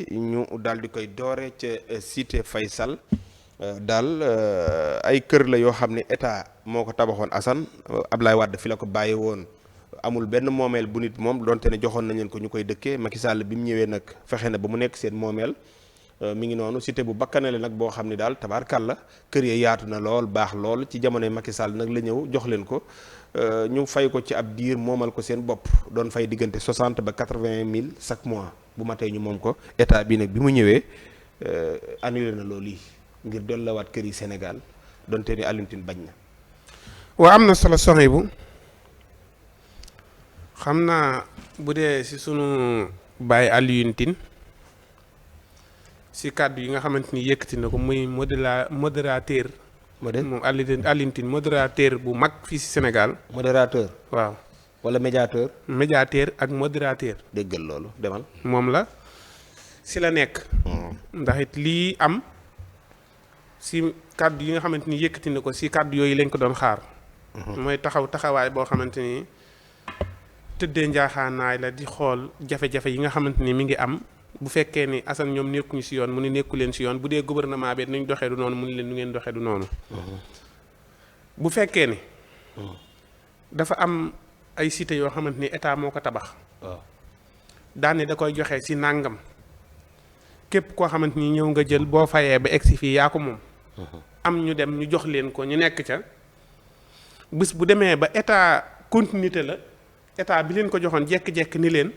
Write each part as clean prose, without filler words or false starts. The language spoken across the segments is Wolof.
ñu daal di koy doore ca cité Faysal daal ay kër la yoo xam ne état moo ko tabaxoon Assane Ablaye Wade fi la ko bàyyi woon amul benn moomeel bu nit moom donte ne joxoon nañ leen ko ñu koy dëkkee Macky Sall bi mu ñëwee nag fexe na ba mu nekk seen moomeel mi ngi noonu cité bu bakkanale nag boo xam ne daal tabaarkàlla kër ya yaatu na lool baax lool ci jamonoy Macky Sall nag la ñëw jox leen ko ñu fay ko ci ab diir moomal ko seen bopp doon fay diggante 60 ba 80 mille chaque mois bu matee ñu moom ko état bi nag bi mu ñëwee annulé na loolu yi ngir dollawaat kër yi Sénégal donte ni Alioune Tine bañ na. waa am na solo soxna bu xam naa bu dee si sunu baay Alioune Tine si kàddu yi nga xamante ni yëkkati na ko muy modérateur. moom Alioune Tine modérateur bu mag fii si Sénégal. modérateur. waaw wala médiateur. médiateur ak modérateur. déggal loolu demal. moom la si la nekk. ndax it lii am si kàddu yi nga xamante ni yëkkati na ko si kàddu yooyu lañ ko doon xaar. mooy taxawaay boo xamante ni tëddee njaaxaanaay la di xool jafe-jafe yi nga xamante ni mi ngi am. bu fekkee ni Assane ñoom nekkuñu si yoon mu ni nekku leen si yoon bu dee gouvernement bi nañ doxee du noonu mu ni leen nu ngeen doxee du noonu. bu fekkee ni. dafa am ay cité yoo xamante ni état moo ko tabax. waaw daane da koy joxe si nàngam képp koo xamante ni ñëw nga jël boo fayee ba egsi fii yaa ko moom. am ñu dem ñu jox leen ko ñu nekk ca bés bu demee ba état continuité la état bi leen ko joxoon jekk-jekk ni leen.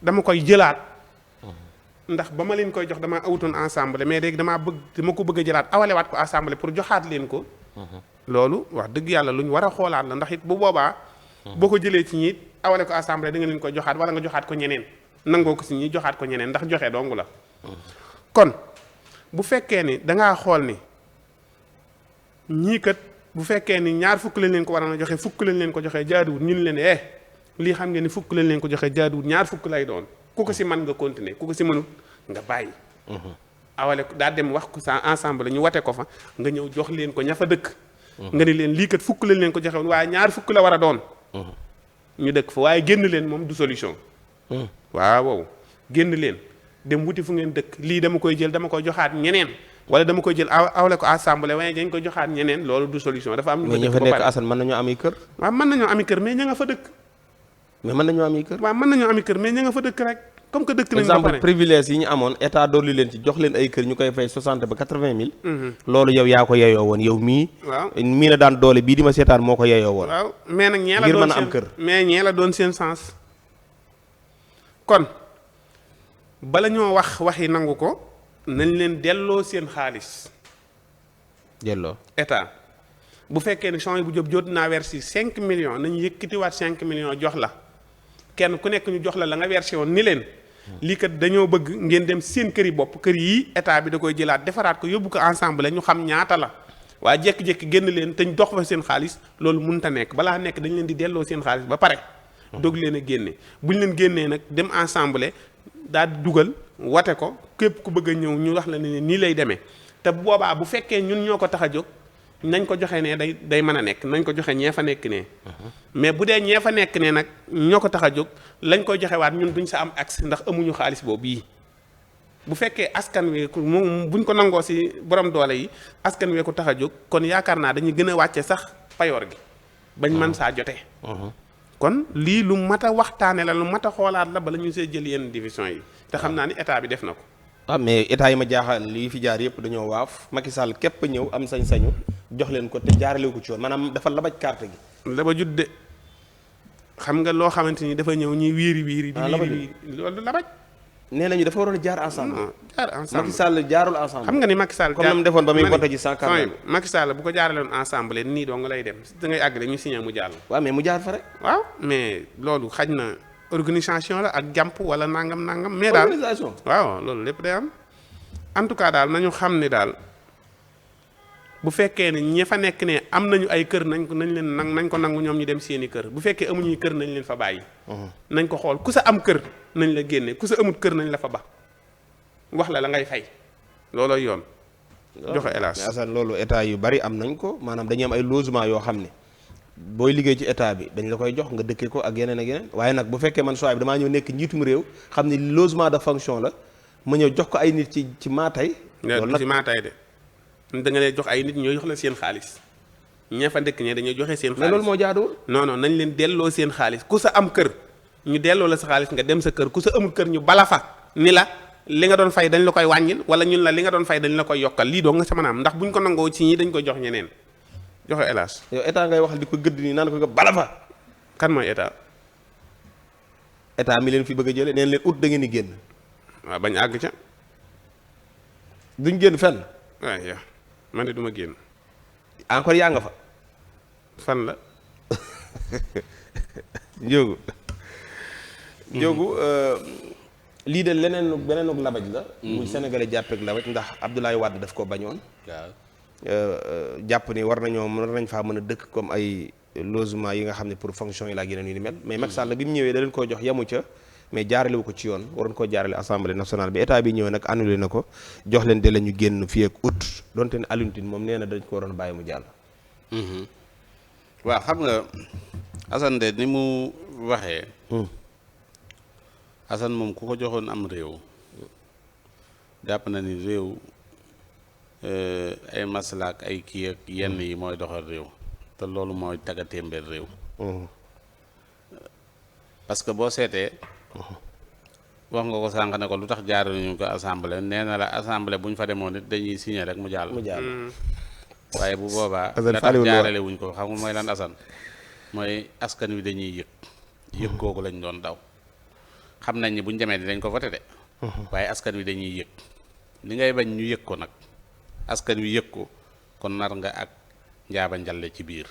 dama koy jëlaat. ndax ba ma leen koy jox damaa awutoon ensemble mais léegi dama ko bëgg a jëlaat awalewaat ko assemblée pour joxaat leen ko. loolu wax dëgg yàlla lu ñu war a xoolaat la ndax it bu boobaa. boo ko jëlee ci ñiit awale ko assemblée da nga leen koy joxaat wala nga joxaat ko ñeneen nangoo ko si ñi joxaat ko ñeneen ndax joxe dong la. kon bu fekkee ni dangaa xool ni ñii kat bu fekkee ni ñaar fukk lañ leen ko war a joxe fukk lañ leen ko joxe jaaduwut ñu leen lii xam ngeen ni fukk lañ leen ko joxe jaaduwut ñaar fukk lay doon. ku ko si mën nga continuer ku ko si mënut nga bàyyi. awale ko daa dem wax ko sa ensemble ñu wate ko fa nga ñëw jox leen ko ña fa dëkk. nga ni leen lii kat fukk lañ leen ko joxe woon waaye ñaar fukk la war a doon. ñu dëkk fa waaye génn leen moom du solution. waaw génn leen dem wuti fu ngeen dëkk lii dama koy jël dama koy joxaat ñeneen wala dama koy jël awale ko assemblée waaye dañ ko joxaat ñeneen loolu du solution dafa am. ñu fa dëkk ba pare Assane mën nañoo ami kër. waaw mën nañoo ami kër mais ña nga fa dëkk. mais mën nañoo ami kër. waaw mën nañoo ami kër mais ña nga fa dëkk rek. comme que dëkk nañ ba pare exemple privilège yi ñu amoon état dolli leen ci jox leen ay kër ñu koy fay 60 ba 80 mille. loolu yow yaa ko yeyoo woon yow mii. waaw mii la daan doole bii di ma seetaan moo ko yeyoo woon. waaw mais nag ñee la ngir doon mën a am seen kër. mais ñee la doon seen sens. kon bala ñoo waxi nangu ko nañ leen delloo seen xaalis. delloo état bu fekkee ne champs bu jóg jot naa verser 5 millions nañu yëkkatiwaat 5 millions jox la kenn ku nekk ñu jox la nga versé woon ni leen. lii kat dañoo bëgg ngeen dem seen kër yi bopp kër yi état bi da koy jëlaat defaraat ko yóbbu ko ensemble ñu xam ñaata la waaye jékki-jékki génn leen te ñu dox fa seen xaalis loolu mënut a nekk balaa nekk dañ leen di delloo seen xaalis ba pare. doog leen a génne bu ñu leen génnee nag dem ensemble daal di dugal wate ko képp ku bëgg a ñëw ñu wax la ne nii lay demee te bu boobaa bu fekkee ñun ñoo ko tax a jóg nañ ko joxe ne day mën a nekk nañ ko joxe ñee fa nekk ne. mais bu dee ñee fa nekk ne nag ñoo ko tax a jóg lañ koy joxewaat ñun duñ sa am accès ndax amuñu xaalis boobu yi bu fekkee askan wi moom buñ ko nangoo si borom doole yi askan wee ko tax a jóg kon yaakaar naa dañuy gën a wàcce sax payoor gi bañ mën saa jotee. kon lii lu mat a waxtaane la lu mat a xoolaat la bala ñu see jël yenn division yi te xam naa ni état bi def na ko. ah mais état yi ma jaaxal lii fi jaar yëpp dañoo waaf Macky Sall képp ñëw am sañ-sañu jox leen ko te jaarale ko ci yoon maanaam dafa labaj carte gi. laba judde xam nga loo xamante ni dafa ñëw ñuy wiiri wiiri. di wiiri loolu labaj. nee nañu dafa waroon a jaar ensemble. jaar ensemble Macky Sall jaarul ensemble. xam nga ni Macky Sall. comme na mu defoon ba muy voté ji 140. Macky Sall bu ko jaaraloon ensemble nii doo nga lay dem da ngay àggale ñu signé mu jàll. waaw mais mu jaar fa rek. waaw mais loolu xaj na organisation la ak jàmp wala nangam. mais daal organisation. waaw loolu lépp day am en tout cas daal nañu xam ni daal bu fekkee ne ñi fa nekk ne am nañu ay kër nañ ko nangu ñoom ñu dem seeni kër bu fekkee amuñuy kër nañ leen fa bàyyi. nañ ko xool ku sa am kër nañ la génne ku sa amut kër nañ la fa ba wax la ngay fay looloo yoon. joxe hélas Assane loolu état yu bari am nañ ko maanaam dañuy am ay logement yoo xam ne booy liggéey ci état bi dañ la koy jox nga dëkkee ko ak yeneen ak yeneen waaye nag bu fekkee man soo damaa ñëw nekk njiitum réew xam ne logement de fonction la ma ñëw jox ko ay nit ci maatay. loolu nag ci maatay de da nga leen jox ay nit ñoo jox la seen xaalis ña fa dëkk ñe dañuy joxe seen xaalis. mais loolu moo jaaduwul. non non nañ leen delloo seen xaalis ku sa am kër ñu delloo la sa xaalis nga dem sa kër ku sa amul kër ñu bala fa ni la li nga doon fay dañ la koy wàññil wala ñun la li nga doon fay dañ la koy yokkal lii doo nga sa mën a am ndax buñ ko nangoo ci ñi dañ koy jox ñeneen joxe hélas. yow état ngay waxal di ko gëdd nii naan ko nga bala fa. kan mooy état. état mi leen fi bëgg a jëlee neen leen ut da ngeen di génn. waaw bañ àgg ca. duñ génn fenn. waaw yow man de du ma génn. encore yaa nga fa. fan la. Njóogu. Njóogu lii de beneenug labaj la. muy sénégalais jàppeek labaj ndax Abdoulaye Wade daf ko bañoon. waaw. jàpp ni war nañ faa mën a dëkk comme ay logement yi nga xam ne pour fonction yi laa yeneen yu ni mel. mais Macky Sall bi mu ñëwee da leen koo jox yamu ca. mais jaarale wu ko ci yoon waroon koo jaarale assemblée nationale bi état bi ñëwee nag annulé na ko jox leen délai ñu génn fii ak août donte ne Alioune Tine moom nee na dañ ko waroon bàyyi mu jàll. waaw xam nga Assane de ni mu waxee. Assane moom ku ko joxoon am réew jàpp na ni réew ay maslaak ay kii ak yenn yi mooy doxal réew te loolu mooy taggatémbeel réew. parce que boo seetee. wax nga ko sànq ne ko lu tax jaarale ñu ko assemblée nee na la assemblée bu ñu fa demoon nit dañuy signé rek mu jàll. waaye bu boobaa. la tax jaarale wuñ ko xam nga mooy lan Assane mooy askan wi dañuy yëg googu lañ doon daw xam nañ ni buñ demee dinañ ko voté de. waaye askan wi dañuy yëg li ngay bañ ñu yëg ko nag askan wi yëg ko kon nar nga ak njaaba njalle ci biir.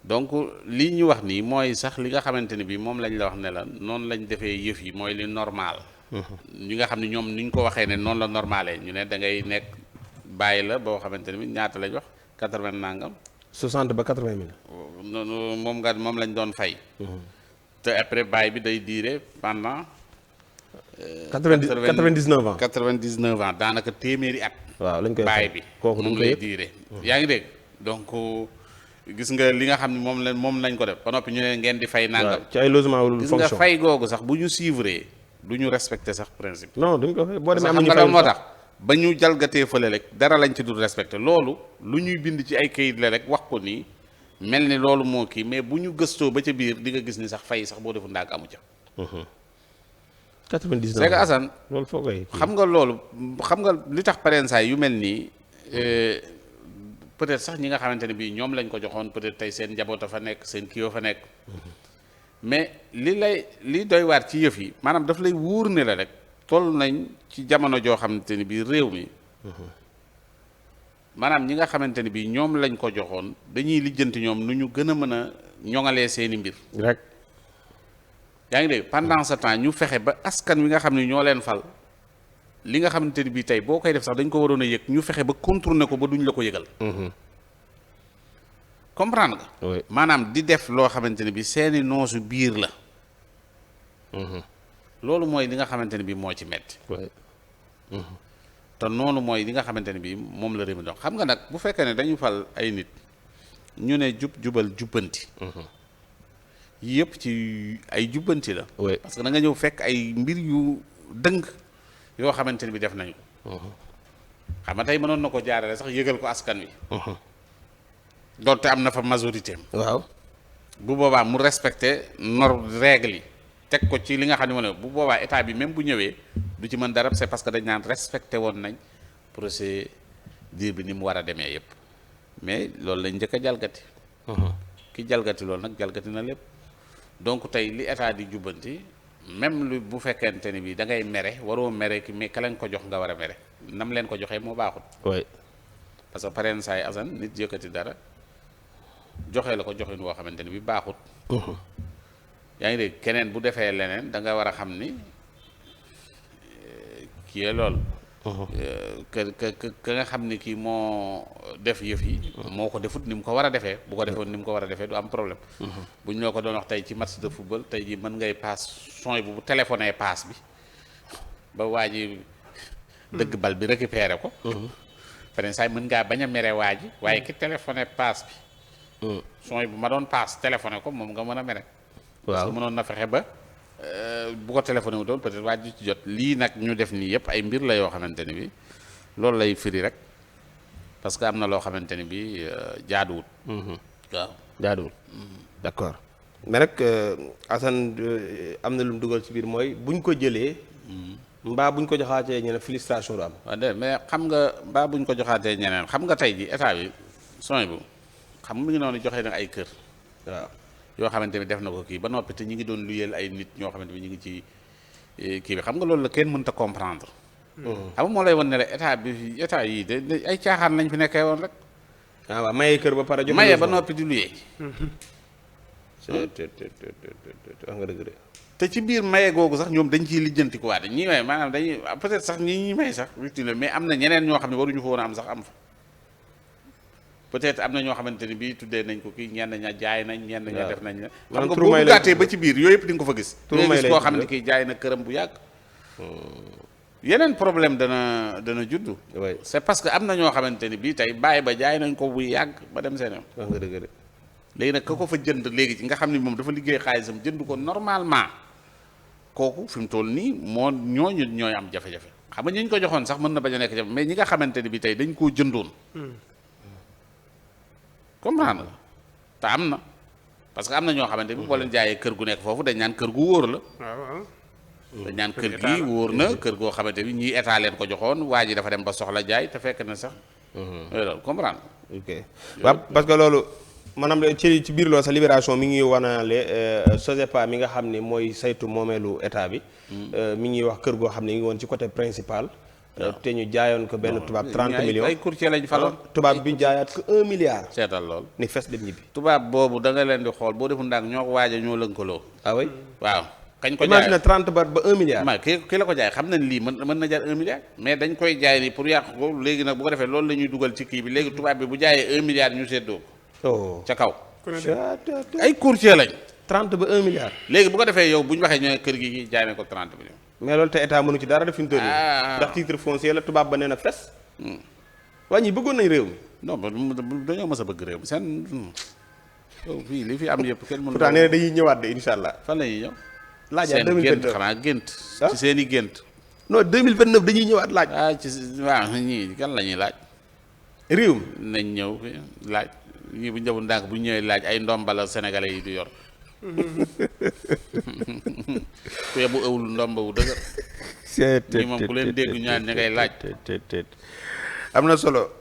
donc lii ñu wax nii mooy sax li nga xamante ni bii moom lañ la wax ne la noonu lañ defee yëf yi mooy li normal. ñi nga xam ne ñoom ni ñu ko waxee ne noonu la normalé ñu ne da ngay nekk bàyyi la boo xamante ni bii ñaata lañ wax 80 nangam. 60 ba 80 mille. noonu moom lañ doon fay. te après bàyyi bi day diire pendant. 99 ans 99 ans daanaka téeméeri at. waaw lañ koy bàyyi bi kooku moom lay diire. yaa ngi dégg donc. gis nga li nga xam ne moom lañ ko def ba noppi ñu ne ngeen di fay nangam. ci ay logement wala gis fonction nga fay googu sax bu ñu suivre du ñu respecté sax principe. non duñ ko fay boo demee am xam nañu nga fay moo tax ba ñu jalgatee fële rek dara lañ ci dul respecté loolu lu ñuy bind ci ay kayit la rek wax ko nii mel ni loolu moo kii mais bu ñu gëstoo ba ca biir di nga gis ni sax fay sax boo defu ndaag amu ca. 99 c'est que Assane loolu foo koy xam nga li tax parensaay yu mel nii. peut-être sax ñi nga xamante ne bii ñoom lañ ko joxoon peut-être tey seen njaboot a fa nekk seen kii yoo fa nekk mais li doy waar ci yëf yi maanaam daf lay wóor ne la rek toll nañ ci jamono joo xamante ni bii réew mi maanaam ñi nga xamante ne bii ñoom lañ ko joxoon dañuy lijjanti ñoom nu ñu gën a mën a ñoŋalee seeni mbir rek. yaa ngi dégg pendant ce temps ñu fexe ba askan wi nga xam ne ñoo leen fal li nga xamante ni bii tey boo koy def sax dañ ko waroon a yëg ñu fexe ba contourner ko ba duñ la ko yëgal. comprendre nga. oui maanaam di def loo xamante ne bii seeni noosu biir la. loolu mooy li nga xamante ne bii moo ci metti te noonu mooy li nga xamante ne bii moom la réew mi dox xam nga nag bu fekkee ne dañu fal ay nit ñu ne jubal jubbanti. yëpp ci ay jubbanti la. oui parce que da nga ñëw fekk ay mbir yu dëng. yoo xamante ni bi def nañu ko. xam nga tey mënoon na ko jaarale sax yëgal ko askan wi. donte am na fa majorité am. waaw bu boobaa mu respecté règle yi teg ko ci li nga xam ne moo ne bu boobaa état bi même bu ñëwee du ci mën dara c'est parce que dañ naan respecté woon nañ procédure bi ni mu war a demee yépp mais loolu lañ njëkk a jalgati. ki jalgati loolu nag jalgati na lépp donc tey li état di jubbanti. même lu bu fekkente ni bii da ngay mere waroo mere ki mais ka leen ko jox nga war a mere nam leen ko joxee moo baaxut. oui parce que pareen saay Assane nit yëkkati dara joxe la ko joxin woo xamante ni bi baaxut. yaa ngi dégg keneen bu defee leneen da nga war a xam ni kii lool. ka nga xam ni kii moo def yëf yi. moo ko defut ni mu ko war a defee bu ko defoon ni mu ko war a defee du am problème. bu ñu la ko doon wax tey ci match de football tey ji mën ngay paas son bu téléphoné paas bi ba waa ji dëgg bal bi récupéré ko. pare saa mën ngaa bañ a mere waa ji waaye ki téléphoné paas bi. son bu ma doon paas téléphoné ko moom nga mën a mere. waaw parce que mënoon na fexe ba bu ko téléphoné wu doon peut-être waa ji ci jot lii nag ñu def nii yëpp ay mbir la yoo xamante ni bi loolu lay firi rek parce que am na loo xamante ni bi jaaduwut. waaw jaaduwul. d'accord mais nag Assane am na lu mu dugal ci biir mooy buñ ko jëlee. mbaa buñ ko joxaatee ñeneen frustration du am. waaw de mais xam nga mbaa buñ ko joxaatee ñeneen xam nga tey ji état bi sooy bu xam nga mi ngi noonu joxe na ay kër. waaw yoo xamante ni def na ko kii ba noppi te ñi ngi doon luyeel ay nit ñoo xamante ni ñu ngi ci kii bi xam nga loolu la kenn mënta comprendre. xam nga moo lay wan ne la état yii de ay caaxaan lañ fi nekkee woon rek. waaw maye kër ba pare. jox maye ba noppi di luyee. wax nga dëgg de. te ci biir maye googu sax ñoom dañ ciy lijjanti ko waate ñii maye maanaam dañuy peut-être sax ñi may sax victime mais am na ñeneen ñoo xam ne waruñu fa woon a am sax am fa. peut-être am na ñoo xamante ni bii tuddee nañ ko kii ñenn ña jaay nañ ñenn ña def nañ la. xam nga boo gàttee ba ci biir yooyu yëpp di nga ko fa gis. nga gis koo xam ne kii jaay na këram bu yàgg. yeneen problème dana juddu. c'est parce que am na ñoo xamante ni bii tey bàyyi ba jaay nañ ko bu yàgg ba dem seen yoon. wax nga dëgg de. léegi nag ka ko fa jënd léegi nga xam ne moom dafa liggéey xaalisam jënd ko normalement kooku fi mu toll nii moo ñooñu ñooy am jafe-jafe xam nga ñi ñu ko joxoon sax mën na bañ a nekk jafe mais ñi nga xamante ni bii tey dañ koo jëndoon. comprendre nga te am na parce que am na ñoo xamante ni boo leen jaayee kër gu nekk foofu dañ naan kër gu wóor la. waaw. dañ naan kër gi wóor na kër goo xamante ni ñii état leen ko joxoon waa ji dafa dem ba soxla jaay te fekk na sax. loolu comprendre. ok waaw parce que loolu maanaam ci biir loolu sa libération mi ngi wanaale SOGEPA mi nga xam ne mooy saytu moomeelu état bi. mi ngi wax kër goo xam ne mi ngi woon ci côté principal. te ñu jaayoon ko benn tubaab 30 millions ay courtier lañ faloon. tubaab bi jaayaat ko 1 milliard. seetal lool ni fes dem ñibbi. tubaab boobu da nga leen di xool boo deful ndànk ñoo ko waaja ñoo lënkaloo. ah oui waaw. kañ ko jaay imagine 30 ba 1 milliard. ma ki la ko jaay xam nañ lii mën na jar 1 milliard. mais dañ koy jaay ni pour yàq ko léegi nag bu ko defee loolu la ñuy dugal ci kii bi léegi tubaab bi bu jaayee 1 milliard ñu seddoo ko. ca kaw. ay courtier lañ. 30 ba 1 milliard. léegi bu ko defee yow bu ñu waxee ñooy kër gi jaay na ko 30 millions. mais loolu te état mënu ci dara def fi mu toll nii. ndax titre foncier la tubaab ba nee na fes. waa ñi bëggoon nañ réew mi. non dañoo mës a bëgg réew mi seen. fii li fi am yëpp kenn mënu. pourtant nee na dañuy ñëwaat de incha allah. fan la ñuy ñëw. laajaat 2029 seen gént xanaa gént. ci seen i gént. non 2029 dañuy ñëwaat laaj. waaw ñii kan la ñuy laaj. réew mi nañ ñëw laaj ñii bu njëbu ndànk bu ñëwee laaj ay ndombala sénégalais yi du yor. ku yebu ëwul ndomba wu dëgër. ñii moom ku leen dégg ñaan ña ngay laaj. am na solo.